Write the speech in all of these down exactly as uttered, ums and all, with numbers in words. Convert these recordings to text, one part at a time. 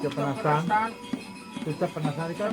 Kepanasan. Kita penasaran kan?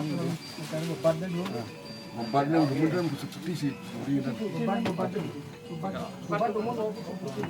Beban dia dulu. Beban dia udah bener, kusuk-suki sih. Beban, beban. Beban, beban.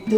Di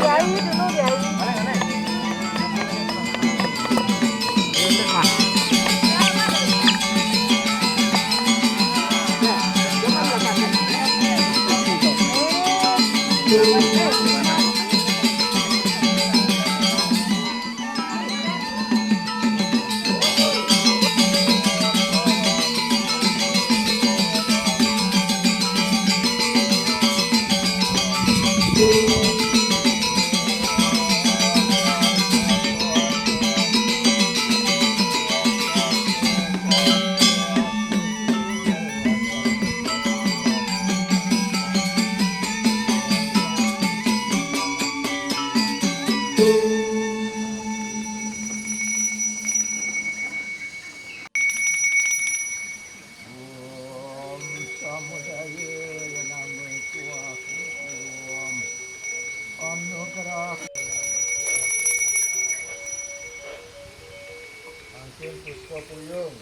ahí, dulu di ahí. Puspa Puyung.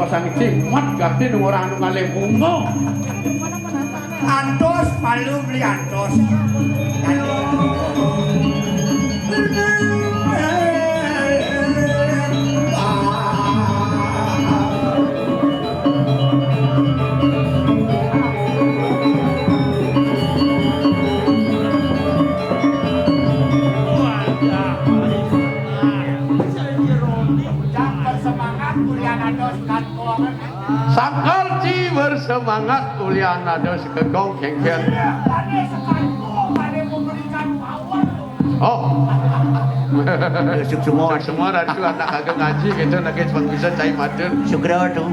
Sang cimat gati nung ora anu ngalih bunga. Antos malu beli antos. Semangat kuliah antos. Sangkal ci bersemangat ulian ada sekekong kengken. Oh. Suk semua. Suk semua ratu anak kagak ngaji gitu, lagi cuma bisa cai matur. Sugra tu.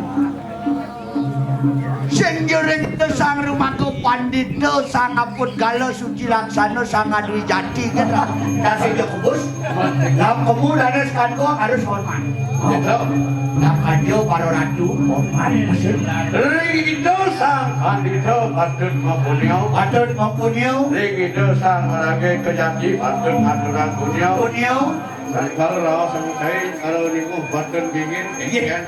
Sing juring tu sang rumangku pandita, sang aput gala suci laksana, sang adwi jati gitu. Dasing kubus. Lam kemu danes kanduang harus hormat. Gitu. Lam kanjo para ratu hormat. Ring ida sang pandita patut mapunia. Patut mapunia. Ring ida sang marage kejati patut ngaturang punia. Punia. Sangkal raos sangkai kalau niku patut bingin. Iya.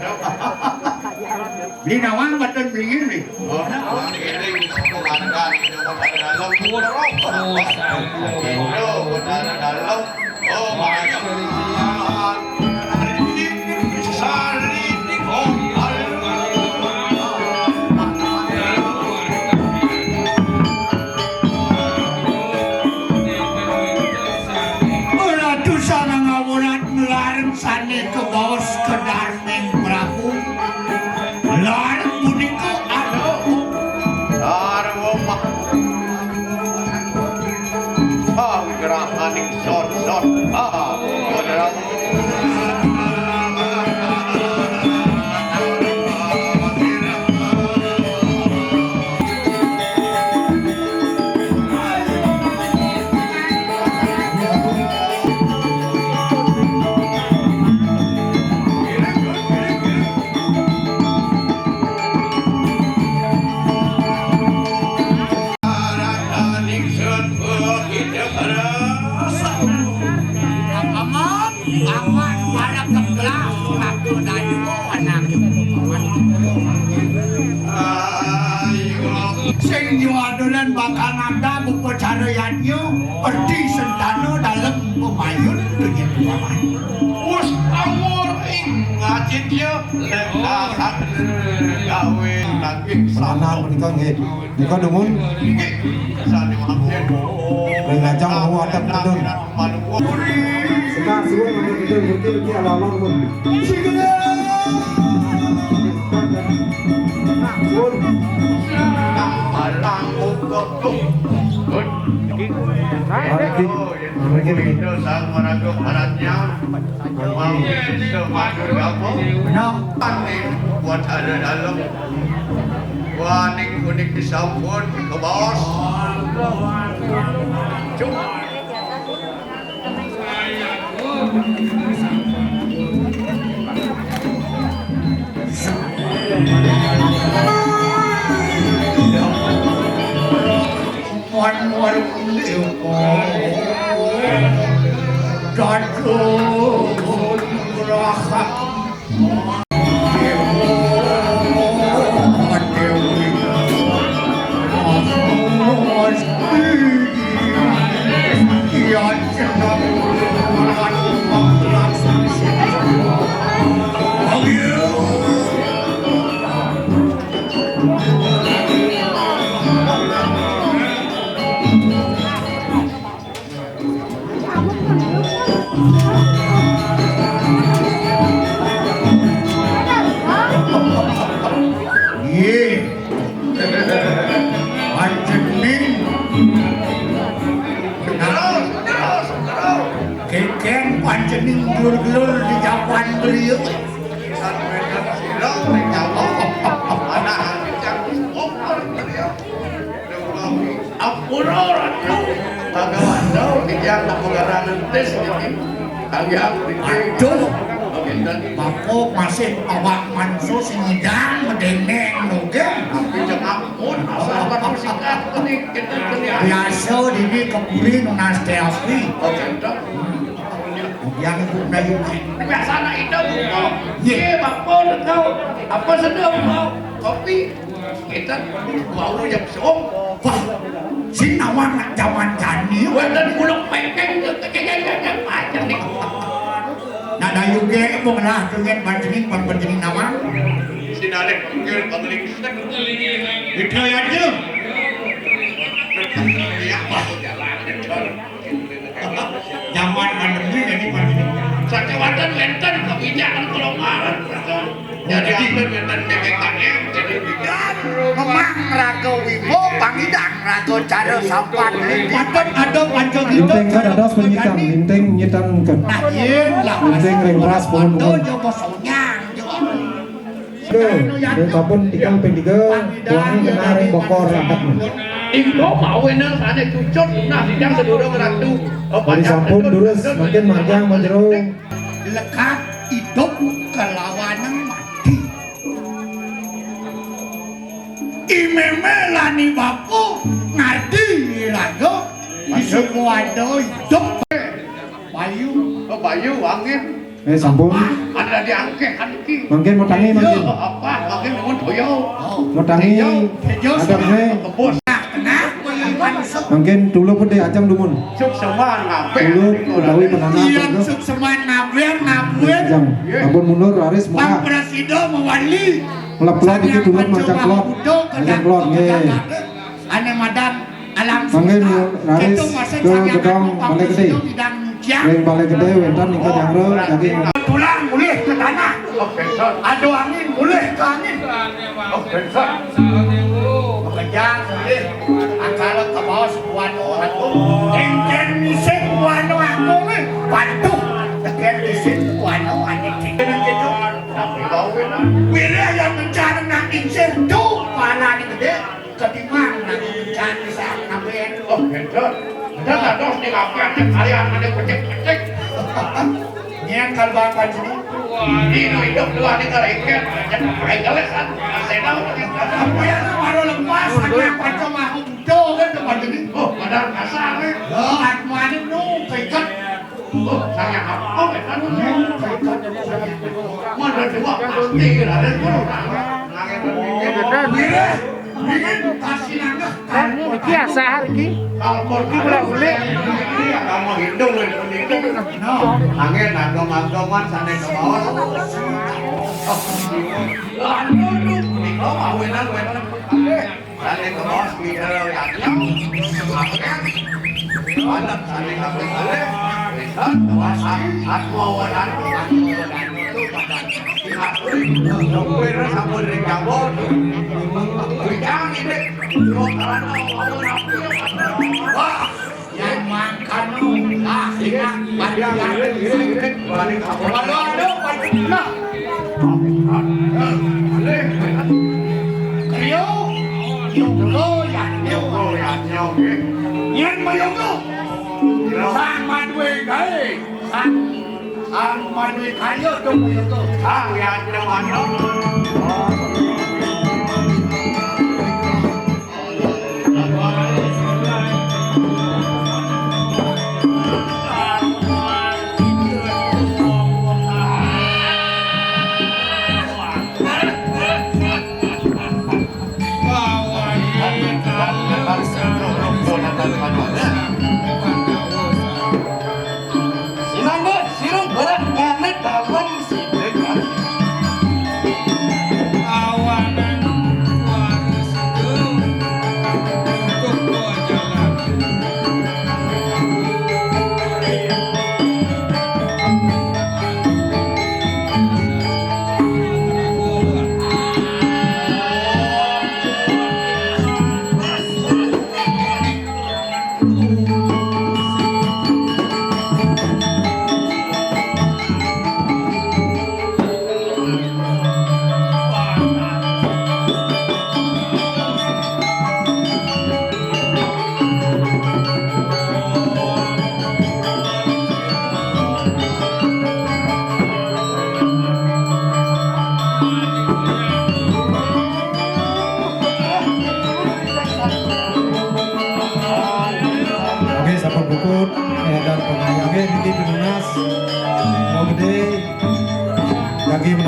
Beli nawang patut bingin nih. Oh, wong ngiring saka warga Indo Betara Dalem. Indo Betara Dalem. Oh, makanya. Sari di kota. Ora dusana ngawurat ngelarem sane kebaos kedar Ning Prabu, lar punika aduh. Sarwa mah. Panggrahaning sor-sor. Ah, Putra. Aman, aman, para keblas, aku dari anak. Sing juadulan bakal nanda buka cara yadnya, perti sentana dalam pemayun penyembuhan. Wis awor ing ngajin ya, lek kasat gawe nanging. Mana menika nggih? Nika dumun. Ring lajang wau adep medun. Sekar suwun untuk itu, mungkin iki alon pun. Pun. Alang muka. Niki. Niki. Niki. Sang maraga paratnya. Mangke sematur gabung. Nah. Paning buat ada dalam. Waning kuning disampun kebaos. Cuk. Wan warung dewa. Dadung rahat. Nggih. Panjening. Terus, terus, terus. Keken panjening glur-glur di japan beliau. San wedan sira ning nyawa. Anak ati kang ukur beliau. Ampura, Ratu. Bhagawanta, titiang tak mengaranan tis niki. Kalian niki. Aduh. Oke, dan Bapak masih awak manso sing ngidang medengeng lho, nggih. Tapi jangan pun asal batu sikap kene, kita kene. Biasa dini kepuri nunas teapi. Oke, Dok. Yang Ibu Melayu. Biasa anak itu, Bu. Iya. Iya, Bapak udah tahu. Apa sedap, Pak? Kopi. Kita baru jam song. Wah, si nawang nak zaman jani. Wonten kula pengkeng, pacang nih. Nak dayu ge, mung lah, dengan pancening, pan pancening nawang. Sinalih pengkeng, pengling. Itu ya, Jung. Iya, Pak, jalan. Zaman pandemi ini, pandemi. Sakéwanten wénten kebijakan pelonggaran. Jadi, wénten P P K M, jadi memang raga wimo, pangidang raga cara sampan. Patut ada panca gitu. Linting kan ada penyitan, linting nyitan kan. Nah, iya lah. Linting ring ras pohon. Ada aja bosonyang juga. Oke, ring sampun tiga ping tiga, tuangi kena ring bokor adep. Iku mawinan sané cucut, nah, sidang sedurung ratu. Ring sampun durus, mangkin margiang majero. Lekad idup kelawanang mati. Imeme lani bapu ngardi raga, disuku ada idup. Bayu. Oh, bayu, angin. Eh, sampun. Ada di angkeh kan iki. Mangkin mau tangi, mangkin. Apa? Mangkin nuwun toya. Mau tangi. Iya. Ada, eh. Kebos. Mangkin dulu pun diajang dumun. Sukseman ngabeh. Dulu utawi penanam. Iya, sukseman ngabeh, ngabeh. Ajang. Ampun mundur, laris muka. Pang prasida mewali. Ngelap-ngelap iki dulu macam kelot. Macam kelot, nggih. Ane madan Alam mangkin semesta. Raris ke gedong Balai Gede. Ring Balai Gede wénten ingkang nyanggra daging. Tulang mulih ke tanah. Ada angin mulih ke angin. Makejang mulih. Angkara ke bawah sebuah orang tu. Engken misik buah aku ni. Patuh. Engken misik buah aku ni. Kena gitu. Pilih yang mencari nak insir tu. Pala ni gede. Ketimbang nang mencari saat ngapain. Oh, bener. Bener nggak, Dos? Di ngapain aja kalian ada petik-petik? Niat kalau bapak sini. Ini hidup dua nih, kalau ikan, jangan pakai gelas, kan? Saya tahu. Apa yang baru lepas, anak macam aku muda kan, tempat ini. Oh, padahal kasar, eh. Ya, aku mana nu, keikat. Oh, saya apa, eh, kan? Mana dua pasti, ada guru, nah. Nah, ini kasih nangkep. Iki asah iki. Iki ora boleh. Kamu hidung itu. Angin nangkep-nangkepan sana ke bawah. Lanjut, nika awenan-wenan. Sana ke bawah, kita lihat. Anak sana ke bawah. Lihat, bawah, aku awenan. Wah, yang makan, ah, enak, balik, balik, balik. Kalau ada, balik, nah. Kriyo, yoga, ya, yoga. Yang mayoga. Sang madwe gae. Sang, sang manuwi kaya to kaya to. Sang yatra manuk. Sinangga sira barang nganet dalem sidik.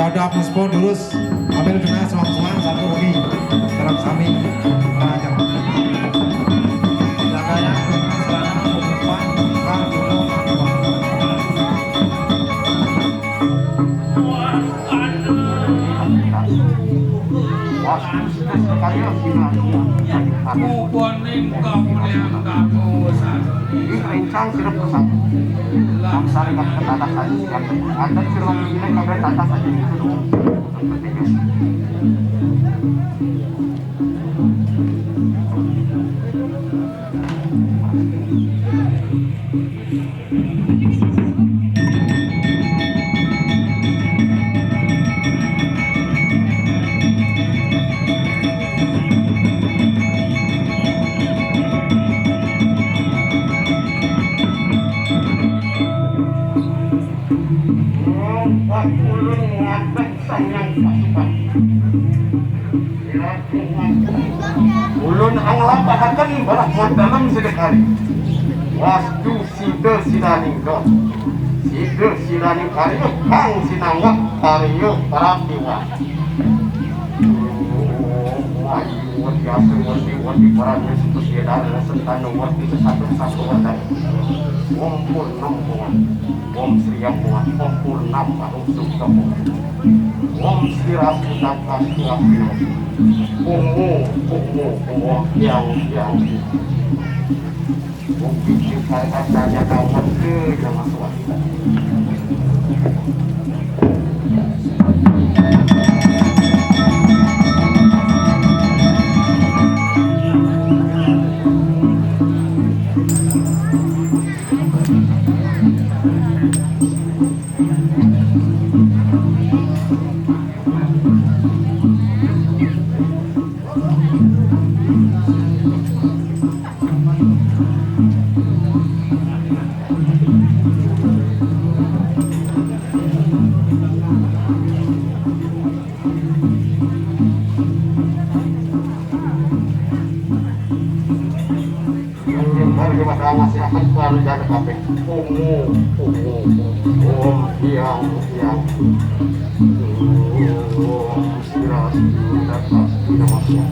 Ada Puspon lurus, ambil kena selang-selang satu lagi. Dalam sami. Nah, jangan. Jaganya, selana, pengumpan, kar, gunung, kar, gunung. Wastu sida sikarya sinarya. Upaning kamulian kamu satu. Ing rencang sira bersatu. Samsari kata kata saja siap. Ada sira lagi ini kata kata saja itu dulu. Ulun anglapahaken barah dalem sida kari. Wastu sida sidaning don. Sida sidaning karya kang sinanggah karya pratiwa. Ayu wedi asung wedi wedi parane setus yedana sentana wedi sesatu satu wedi. Om purnam buat. Om sriyam buat. Om purnam parum sukam buat. Om sirap utak asriyam. Kumu kumu kumu yang yang. Mari kita ngasihaken keluarga kabeh. Ungu, ungu, ungu. Om Hyang, Hyang. Om Sira, Sira, Sira, Sira.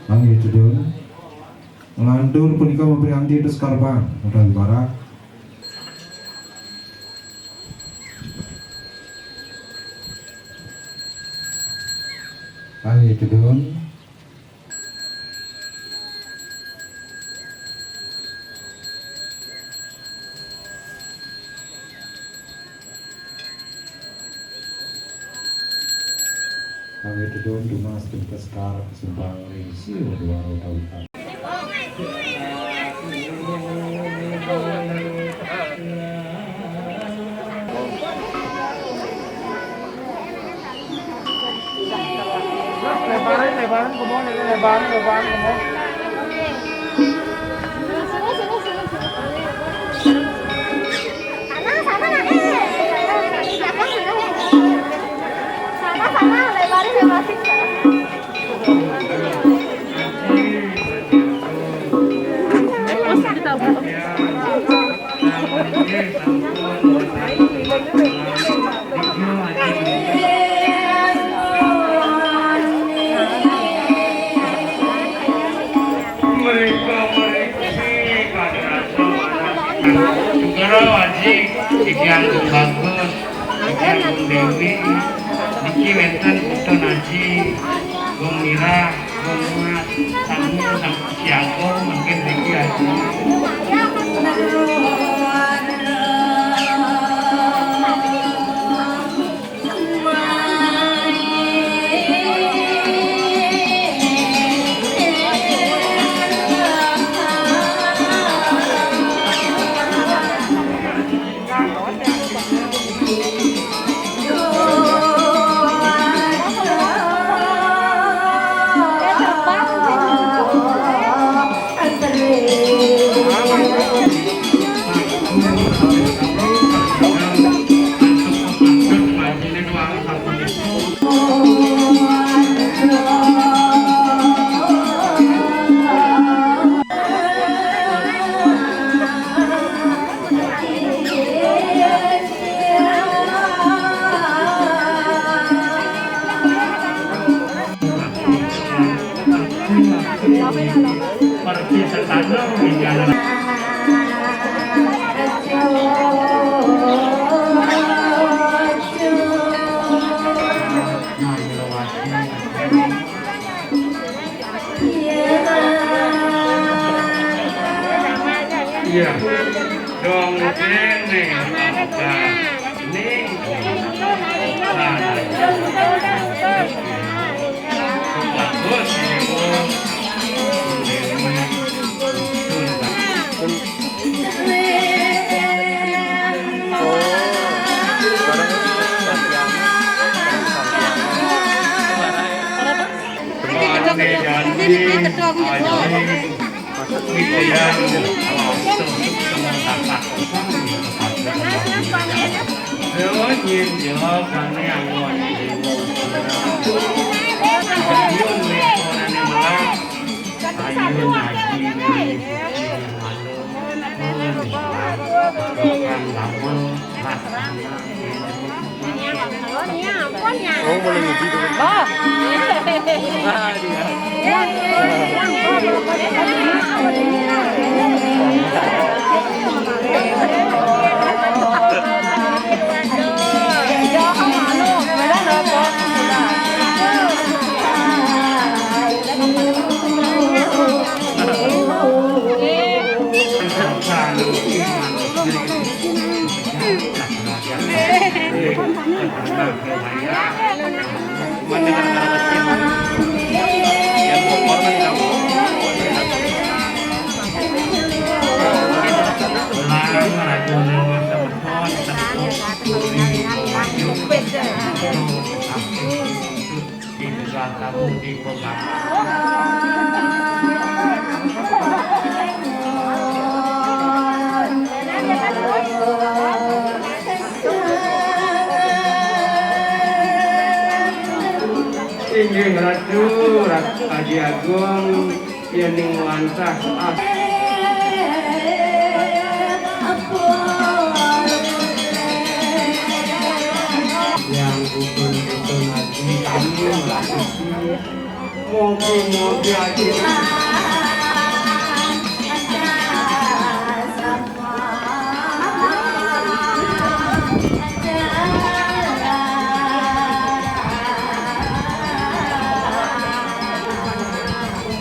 Nggih, Cedun. Nglantur punika maprianti tes karban, modal barak. Nggih, Cedun. Kami tedun tumas ring Sekar Simpang ring Siu Dua Rota Utara. Lebarin, lebarin, come on, lebarin, lebarin, come on. Sana, sana, nak. Sana, sana, lebarin, lebarin. Mereka, mereka, Sugara Aji, Ikyang Gung Bagus, Ikyang Gung Dewi, niki wenten Putu Aji, Gung Mirah, Gung Mat, Sami, Siago, mungkin niki Aji. Iya. Dong kéné apa ning. Bagus, Ibu. Oh, boleh gitu. Oh. Inggih Ratu, Ratu Aji Agung, yéning wantah as- Yang putun-putun ati kami melakisi. Mogi-mogi ati.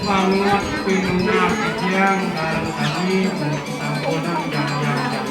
Banget pinunah kijang bareng kami, sampunang jam-jam jam.